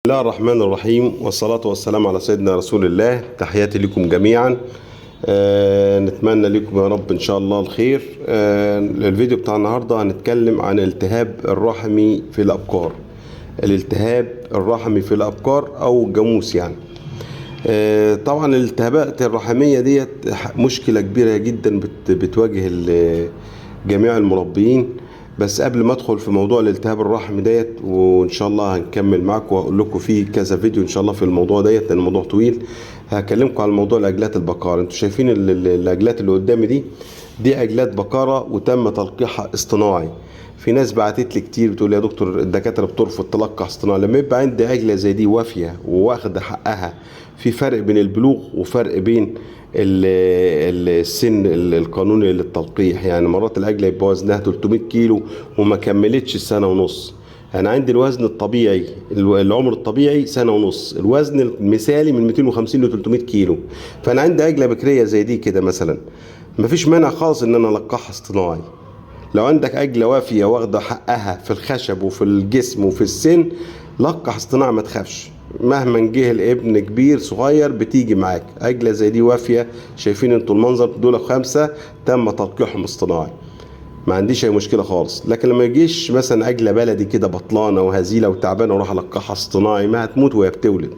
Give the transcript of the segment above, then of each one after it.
الله الرحمن الرحيم، والصلاة والسلام على سيدنا رسول الله. تحياتي لكم جميعا. نتمنى لكم يا رب إن شاء الله الخير. الفيديو بتاع النهاردة هنتكلم عن الالتهاب الرحمي في الأبقار، الالتهاب الرحمي في الأبقار أو الجاموس يعني. طبعا الالتهابات الرحمية ديت مشكلة كبيرة جدا بتواجه جميع المربيين. بس قبل ما ادخل في موضوع الالتهاب الرحمي ديت، وان شاء الله هنكمل معاكم واقول لكم فيه كذا فيديو ان شاء الله في الموضوع ديت لان الموضوع طويل، هكلمكم على موضوع العجلات البقارة. انتوا شايفين العجلات اللي قدامي دي، دي عجلات بقارة وتم تلقيحها اصطناعي. في ناس بعتت لي كتير بتقول يا دكتور الدكاترة بترفض تلقح اصطناعي. لما يبقى عندي عجلة زي دي وافية وواخدة حقها، في فرق بين البلوغ وفرق بين السن القانوني للتلقيح. مرات العجلة يبقى وزنها 300 كيلو وما كملتش السنة ونص. أنا عندي الوزن الطبيعي، العمر الطبيعي سنة ونص، الوزن المثالي من 250 ل 300 كيلو. فأنا عندي عجلة بكرية زي دي كده مثلا، مفيش مانع خالص إن أنا ألقحها اصطناعي. لو عندك عجلة وافية واخدة حقها في الخشب وفي الجسم وفي السن، لقح اصطناعي ما تخافش، مهما جه الابن كبير صغير بتيجي معاك. عجلة زي دي وافية، شايفين انتوا المنظر، دول 5 تم تلقيحهم اصطناعي، ما عنديش اي مشكلة خالص. لكن لما يجيش مثلا عجلة بلدي كده بطلانة وهزيلة وتعبانة وراح القحها اصطناعي، ما هتموت وهي بتولد.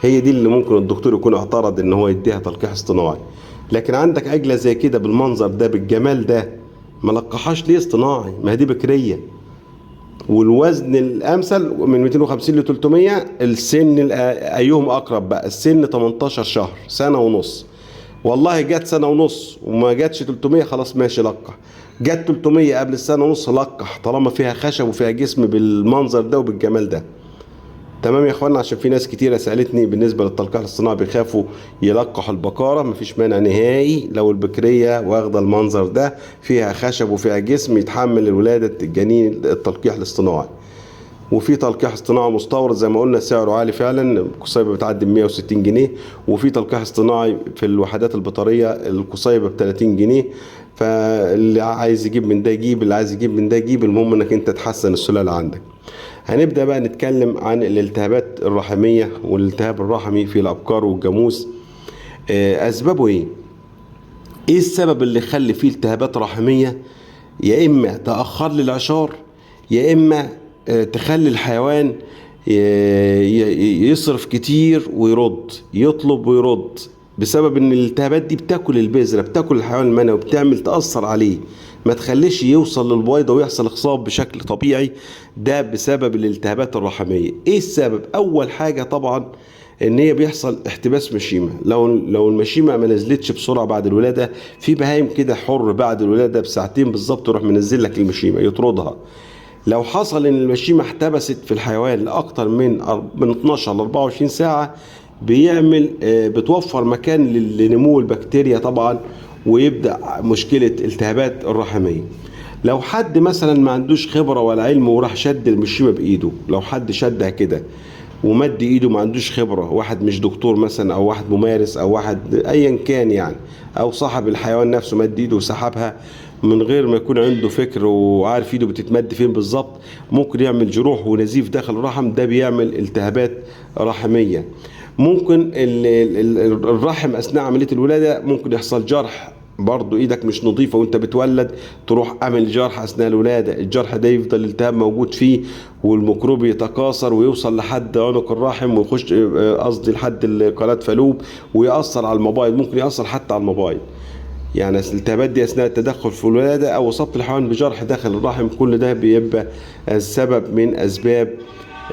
هي دي اللي ممكن الدكتور يكون اعترض ان هو يديها تلقيح اصطناعي. لكن عندك عجلة زي كده بالمنظر ده بالجمال ده، ما لقحهاش ليه اصطناعي؟ ما هي دي بكرية. والوزن الامثل من 250 ل 300، السن ايهم اقرب بقى؟ السن 18 شهر، سنة ونص. والله جت سنة ونص وما جاتش 300، خلاص ماشي لقح. جت 300 قبل السنة ونص لقح، طالما فيها خشب وفيها جسم بالمنظر ده وبالجمال ده. تمام يا اخوانا، عشان في ناس كتيرة سألتني بالنسبة للتلقيح الاصطناعي بيخافوا يلقحوا البقارة. مفيش مانع نهائي لو البكرية واخدة المنظر ده، فيها خشب وفيها جسم يتحمل الولادة الجنين التلقيح الاصطناعي. وفي تلقيح اصطناعي مستورد زي ما قلنا سعره عالي فعلا، القصيبة بتعدي 160 جنيه. وفي تلقيح اصطناعي في الوحدات البطارية القصيبة ب 30 جنيه. فاللي عايز يجيب من ده يجيب، اللي عايز يجيب من ده يجيب، المهم انك انت تحسن السلالة عندك. هنبدأ بقى نتكلم عن الالتهابات الرحمية والالتهاب الرحمي في الأبقار والجاموس. أسبابه إيه؟ إيه السبب اللي يخلي فيه التهابات رحمية؟ يا إما تأخر للعشار، يا إما تخلي الحيوان يصرف كتير ويرد، يطلب ويرد، بسبب إن الالتهابات دي بتاكل البذرة، بتاكل الحيوان المنوي، بتعمل تأثر عليه، ما تخليش يوصل للبويضة ويحصل إخصاب بشكل طبيعي. ده بسبب الالتهابات الرحمية. إيه السبب؟ أول حاجة طبعا إن هي بيحصل احتباس مشيمة. لو المشيمة ما نزلتش بسرعة بعد الولادة، في بهايم كده حر بعد الولادة بساعتين بالظبط يروح منزل لك المشيمة يطردها. لو حصل إن المشيمة احتبست في الحيوان لأكتر من 12 ل 24 ساعة، بتوفر مكان لنمو البكتيريا طبعا، ويبدأ مشكلة التهابات الرحمية. لو حد مثلا ما عندوش خبرة ولا علم وراح شد المشيمة بإيده، لو حد شدها كده ومد إيده ما عندوش خبرة، واحد مش دكتور مثلا أو واحد ممارس أو واحد أيا كان يعني، أو صاحب الحيوان نفسه مد إيده وسحبها من غير ما يكون عنده فكر وعارف إيده بتتمد فين بالظبط، ممكن يعمل جروح ونزيف داخل الرحم، ده بيعمل التهابات رحمية. ممكن الرحم أثناء عملية الولادة ممكن يحصل جرح، برضو ايدك مش نظيفة وانت بتولد تروح عامل جرح اثناء الولادة، الجرح ده يفضل الالتهاب موجود فيه والميكروب يتكاثر ويوصل لحد عنق الرحم ويخش، قصدي لحد قناة فالوب، ويأثر على المبايض، ممكن يأثر حتى على المبايض. الالتهابات دي اثناء التدخل في الولادة او اصابة الحيوان بجرح داخل الرحم، كل ده بيبقى السبب من اسباب،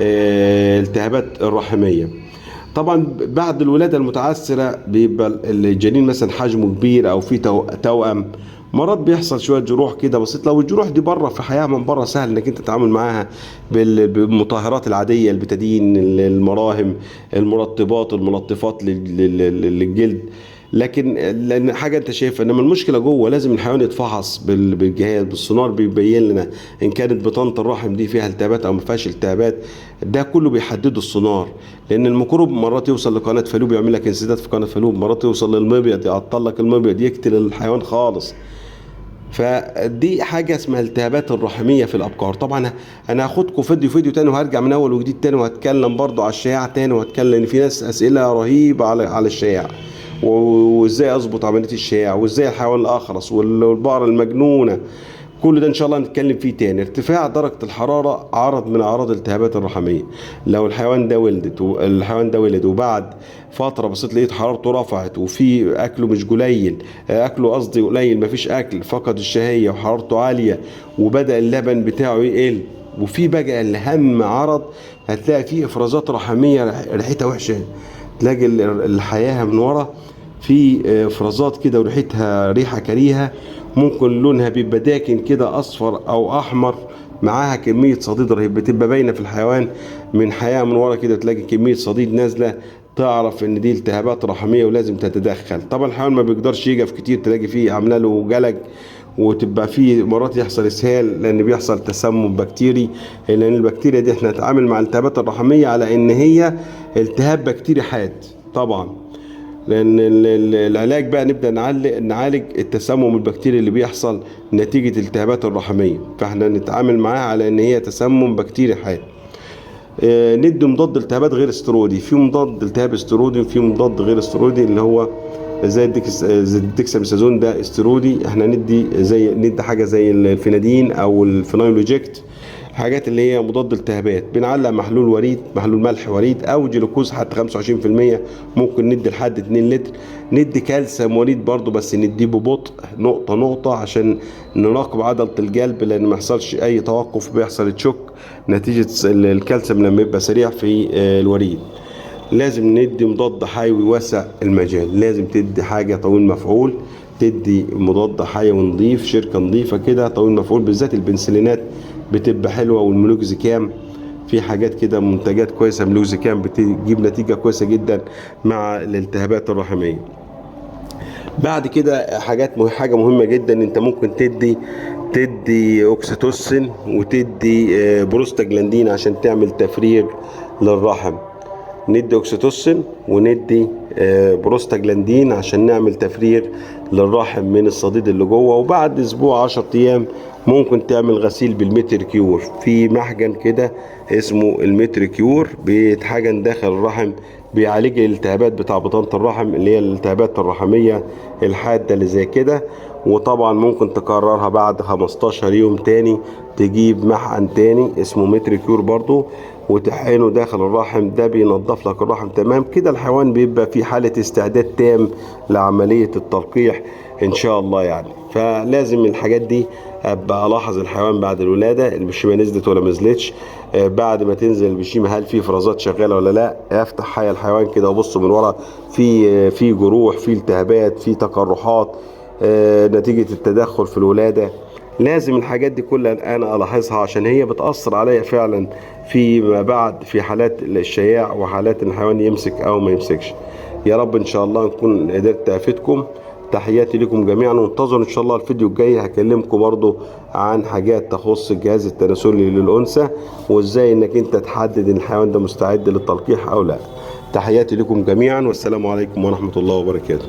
التهابات الرحمية. طبعا بعد الولادة المتعسرة بيبقى الجنين مثلا حجمه كبير او في توأم، مرات بيحصل شوية جروح كده بسيط. لو الجروح دي بره في حياة من بره سهل انك انت تتعامل معاها بالمطهرات العادية، البتادين، المراهم، المرطبات، الملطفات للجلد، لكن لان حاجة انت شايفها. انما المشكلة جوه لازم الحيوان يتفحص بالجهاز، بالسونار، بيبين لنا ان كانت بطانة الرحم دي فيها التهابات او ما فيهاش التهابات. ده كله بيحدده السونار، لان الميكروب مرات يوصل لقناة فالوب يعمل لك انسداد في قناة فالوب، مرات يوصل للمبيض يعطل لك المبيض، يقتل الحيوان خالص. فدي حاجة اسمها التهابات الرحميه في الابقار. طبعا انا هاخدكم فيديو تاني، وهرجع من اول وجديد تاني، وهتكلم برضو على الشياع تاني، وهتكلم ان في ناس اسئلة رهيبة على الشياع، وازاي اظبط عملية الشياع، وازاي الحيوان الاخرس والبقرة المجنونة. كل ده ان شاء الله هنتكلم فيه تاني. ارتفاع درجه الحرارة عرض من اعراض الالتهابات الرحميه. لو الحيوان ده ولدت، والحيوان ده ولد وبعد فترة بسيطة لقيت حرارته رفعت، وفي اكله مش قليل، اكله قصدي قليل، مفيش اكل، فقد الشهية وحرارته عالية، وبدا اللبن بتاعه يقل، وفي بقى الاهم عرض هتلاقي فيه افرازات رحميه ريحتها وحشة، تلاقي الحياة من ورا في افرازات كده وريحتها ريحه كريهة، ممكن لونها بيبقى داكن كده اصفر او احمر، معاها كمية صديد رهيب، بتبقى باينة في الحيوان من حياة من ورا كده، تلاقي كمية صديد نازله، تعرف ان دي التهابات رحميه ولازم تتدخل. طبعا الحيوان ما بيقدرش يقف كتير، تلاقي فيه عامله له جلج، وتبقى فيه مرات يحصل اسهال، لان بيحصل تسمم بكتيري، لان البكتيريا دي احنا نتعامل مع الالتهابات الرحميه على ان هي التهاب بكتيري حاد طبعا، لان العلاج بقى نبدا نعالج التسمم البكتيري اللي بيحصل نتيجة التهابات الرحميه، فاحنا نتعامل معاها على ان هي تسمم بكتيري حاد. ندي مضاد التهابات غير استرودي، في مضاد التهاب استرودي وفي مضاد غير استرودي اللي هو زي الديكساميثازون ده استرودي، احنا ندي حاجة زي الفينادين او الفينايلوجيكت، حاجات اللي هي مضاد التهابات. بنعلق محلول وريد، محلول ملح وريد او جلوكوز حتى 25%، ممكن ندي لحد 2 لتر. ندي كالسيوم وريد برضو، بس نديه ببطء نقطة نقطة عشان نراقب عضلة القلب، لان ما يحصلش اي توقف، بيحصل shock نتيجة الكالسيوم لما يبقى سريع في الوريد. لازم ندي مضاد حيوي واسع المجال، لازم تدي حاجة طويل مفعول، تدي مضاد حيوي نظيف، شركة نظيفة كده طويل مفعول، بالذات البنسلينات بتبقى حلوة، والملوكزيكام، في حاجات كده منتجات كويسة ملوكزيكام بتجيب نتيجة كويسة جدا مع الالتهابات الرحميه. بعد كده حاجة مهمة جدا، انت ممكن تدي اوكسيتوسين وتدي بروستاجلاندين عشان تعمل تفريغ للرحم. ندي اوكسيتوسين وندي بروستاجلاندين عشان نعمل تفريغ للرحم من الصديد اللي جوه. وبعد اسبوع 10 ايام ممكن تعمل غسيل بالمتركيور، في محجن كده اسمه المتركيور بيتحجن داخل الرحم، بيعالج الالتهابات بتاع بطانة الرحم اللي هي الالتهابات الرحمية الحادة اللي زي كده. وطبعا ممكن تكررها بعد 15 يوم تاني، تجيب محقن تاني اسمه متركيور برضو وتحقنه داخل الرحم، ده بينظف لك الرحم تمام كده. الحيوان بيبقى في حالة استعداد تام لعملية التلقيح ان شاء الله يعني. فلازم الحاجات دي ابقى الاحظ الحيوان بعد الولادة، البشيمة نزلت ولا ما نزلتش، بعد ما تنزل البشيمة هل في افرازات شغالة ولا لا، افتح حي الحيوان كده وابص من ورا، في جروح، في التهابات، في تقرحات نتيجة التدخل في الولادة. لازم الحاجات دي كلها انا الاحظها عشان هي بتأثر عليا فعلا فيما بعد في حالات الشياع وحالات الحيوان يمسك او ما يمسكش. يا رب ان شاء الله نكون قدرت افيدكم. تحياتي لكم جميعا، وانتظروا ان شاء الله الفيديو الجاي هكلمكم برضو عن حاجات تخص الجهاز التناسلي للأنثى، وازاي انك انت تحدد ان الحيوان ده مستعد للتلقيح او لا. تحياتي لكم جميعا، والسلام عليكم ورحمة الله وبركاته.